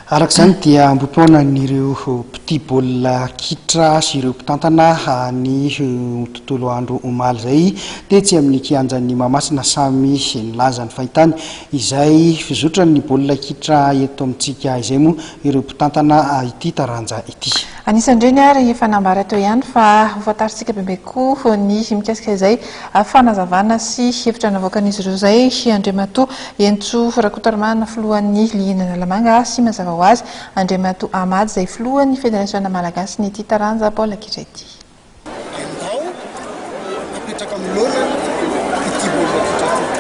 Araka izany dia ambohipoanan'ireo mpitia baolina kitra sy ireo mpitantana ny tontolo andro omaly izay tetsy amin'ny kianjan'ny Mahamasina samy nilaza ny fahitany izay fizotran'ny baolina kitra eto amintsika izay moa ireo mpitantana ity taranja ity. Anisan'ireny ary efa nambara teo ihany fa ho fantarintsika bebe kokoa ny mikasika izay fanazavana sy hevitra navoakan'izy ireo izay Andriamatoa Henintsoa Rakotoarimanana filohan'ny Ligue Analamanga sy mazava ho azy Andriamatoa Ahmad izay filohan'ny Federasiona Malagasy ity taranja baolina kitra ity. Andao hapetraka amin'ny laonany ity baolina kitra ity.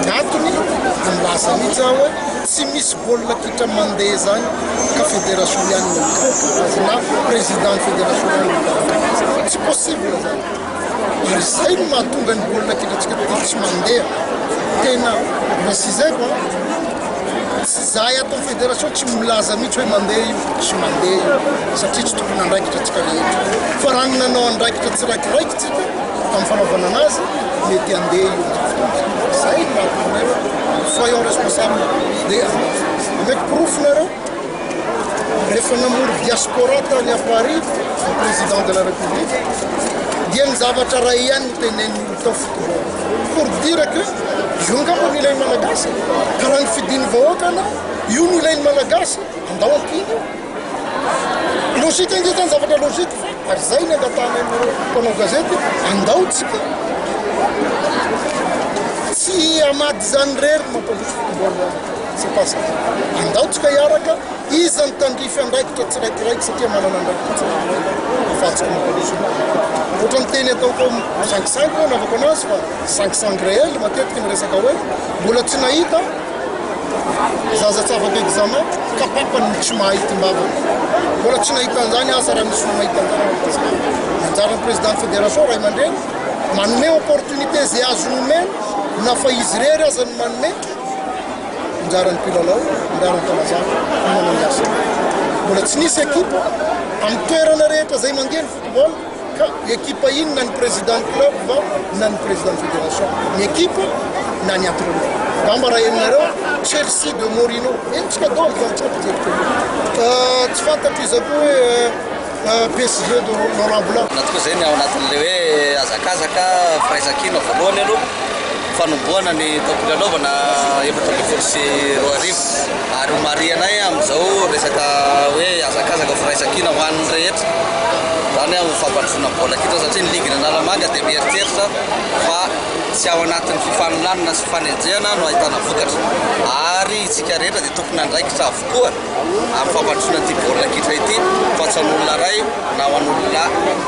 Ny antony dia milaza mihitsy aho hoe tsy misy baolina kitra mandeha izany ka fédération ihany no mikarakara azy na président ny fédération ihany no mikarakara azy. Tsy possible izany. Ary izay no mahatonga ny baolina kitrantsika ity tsy mandeha. Tena préciseko an, tsy izahay ato amin'ny fédération tsy milaza mihitsy hoe mandeha io, tsy mandeha io satria tsy tompon'andraikitra antsika rehetra. Fa raha ny nanao andraikitra tsiraikiraiky tsika tamin'ny fanaovana anazy, mety handeha io amin'izao fotoana izao. Izay no mahatonga anay hoe soyons responsables dia omeko porofo nareo. Rehefa namory diaspora tany à Paris ny président de la république dia ny zavatra ray ihany no teneniny olo tao football pour dire que io angamba no ilain'ny malagasy ka raha ny fidin'ny vahoaka anao io no ilain'ny malagasy andao ampiana io logique ange zany zavatra logique fa ary zay ny angatahana aminareo mpanao gazety andao tsika tsy hamady zany rery mampandroso football zany. C'est pas ça. Andao tsika hiaraka, iza ny tandrify andraikitra tsiraikiraiky satria manana andraikitra tsiraikiraiky afahantsika mampandroso ny Ohatran'ny teny ataoko sangisangy moa anaovako anazy fa sangisangy réel matetika ny resaka hoe mbola tsy nahita zaza tsy afaka examen ka papany no tsy mahay timbavana. Mbola tsy nahita an'izany asa raha misy mahita an'izany Madagasikara. Ny anjaran'ny président fédération ray aman-dreny manome opportunité izay azony omena na fa izy irery aza no manome. Anjaran'ny mpilalao, anjaran'ny mpanazatra no manao ny asany. Mbola tsy nisy ekipa amin'ny toerana rehetra izay mandeha ny football ka ekipa iny na ny président ny club va na ny président ny fédération, ny ekipa na ny entraîneur. Angamba raha henonareo Chelsea de Mourinho, henontsika daholo fa antsika mpijery télé. Tsy fantatro iza koa hoe PSG de Laurent Blanc. Inona tokoa izay ny ao anatin'ilay hoe hazakazaka firaisankina voalohany aloha, fanombohana ny taom-pilalaovana 2014 ary ho marihanay amin'izao resaka hoe hazakazaka firaisankina ho an'ny rehetra izany ho fampandrosoana baolina kitra satria ny ligin'ny Analamanga dia mieritreritra fa tsy ao anatin'ny fifanolanana sy fifanenjehana no ahitana vokatra ary isika rehetra dia tompon'andraikitra avokoa amin'ny fampandrosoana ity baolina kitra ity fa tsy an'olona iray na ho an'olona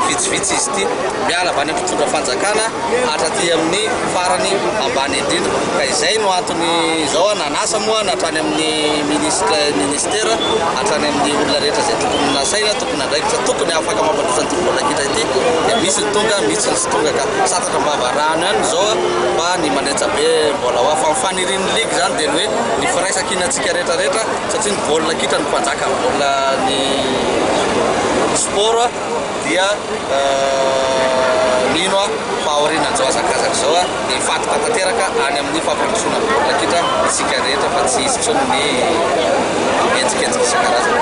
vitsivitsy izy ity. Miala avy any amin'ny mpitondra fanjakana hatraty amin'ny farany ambany indrindra. Ka izay no antony izao nanasa moa na hatrany amin'ny ministre ministera hatrany amin'ny olona rehetra izay tokony nasaina, tompon'andraikitra tokony afaka mampandroso an'ity baolina kitra ity dia misy ny tonga, misy ny tsy tonga ka santatra am-bava rano ihany izao fa ny manetsa be mbola ho avy. Fa ny fanirian'ny ligue izany dia ny hoe ny firaisankinantsika rehetra rehetra satria ny baolina kitra no mpanjaka ny baolina ny sport dia mino aho fa aorianan'izao hazakazaka izao dia hifantoka tanteraka any amin'ny fampandrosoana ny baolina kitra isika rehetra fa tsy hisy intsony ny hetsiketsika isan-karazany.